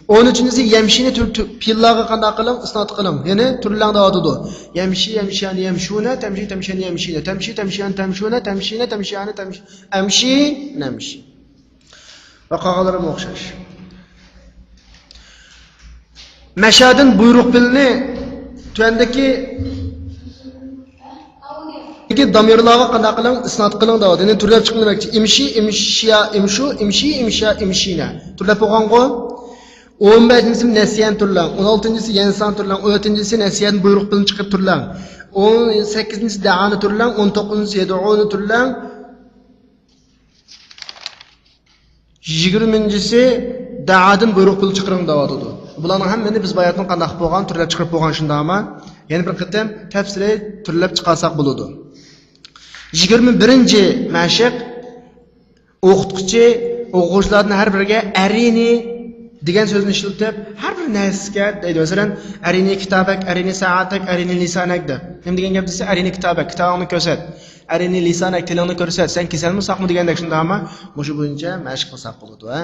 ئون ئۈچىنچىسى يەمشىنى تۈر-، تۈ-، پېئىللارغا قانداق قىلىڭ؟ ئىسناد قىلىڭ. يەنى تۈرلەڭ دەۋاتىدۇ. يەمشى، يەمشىيانى يەمشۇنە، تەمشى، تەمشىيانى يەمشىنە، تەمشى، تەمشىيانى تەمشۇنە، تەمشىنە، تەمشىيانى تەمشى، ئەمشى، نەمشى. ۋە قالغانلىرىمۇ ئوخشاش. مەشەدىن بۇيرۇق بىلىنى تۆۋەندىكى كېيىن دامىرلارغا قانداق قىلىڭ؟ ئىسناد قىلىڭ دەۋاتىدۇ. يەنى تۈرلەپ چىقىڭ دېمەكچى. ئىمشى، ئىمشىيا، ئىمشۇ، ئىمشى، ئىمشىيا، ئىمشىنە. تۈرلەپ بولغانغۇ؟ ئون بەشىنچىسى نەسىيەنى تۈرلەڭ. ئون ئالتىنچىسى يەنسان تۈرلەڭ. ئون يەتتىنچىسى نەسىيەدىن بۇيرۇق بىلىنى چىقىرىپ تۈرلەڭ. ئون سەككىزىنچىسى دەئانى تۈرلەڭ. ئون توققۇزىنچىسى يەدئۇنى تۈرلەڭ. يىگىرمىنچىسى دەئادىن بۇيرۇق بىلىنى چىقىرىڭ دەۋاتىدۇ. بۇلارنىڭ ھەممىنى بىز باياتىن قانداق بولغان، تۈرلەپ چىقىرىپ بولغان شۇنداقما؟ يەنە بىر قېتىم تەپسىلىي تۈرلەپ چىقارساق بولىدۇ. يىگىرمە بىرىنچى مەشىق، ئوقۇتقۇچى ئوقۇغۇچىلاردىن ھەر بىرىگە ئەرىنى دېگەن سۆزنى ئىشلىتىپ، ھەر بىر نەرسىگە دەيدۇ. مەسىلەن، ئەرىنى كىتابەك، ئەرىنى سائەتەك، ئەرىنى لىسانەك دەپ. نېمە دېگەن گەپ دېسە، ئەرىنى كىتابەك، كىتابىڭنى كۆرسەت. ئەرىنى لىسانەك، تىلىڭنى كۆرسەت. سەن كېسەلمۇ ساقمۇ دېگەندەك شۇنداقما؟ مۇشۇ بويىچە مەشىق قىلساق بولىدۇ، ھە؟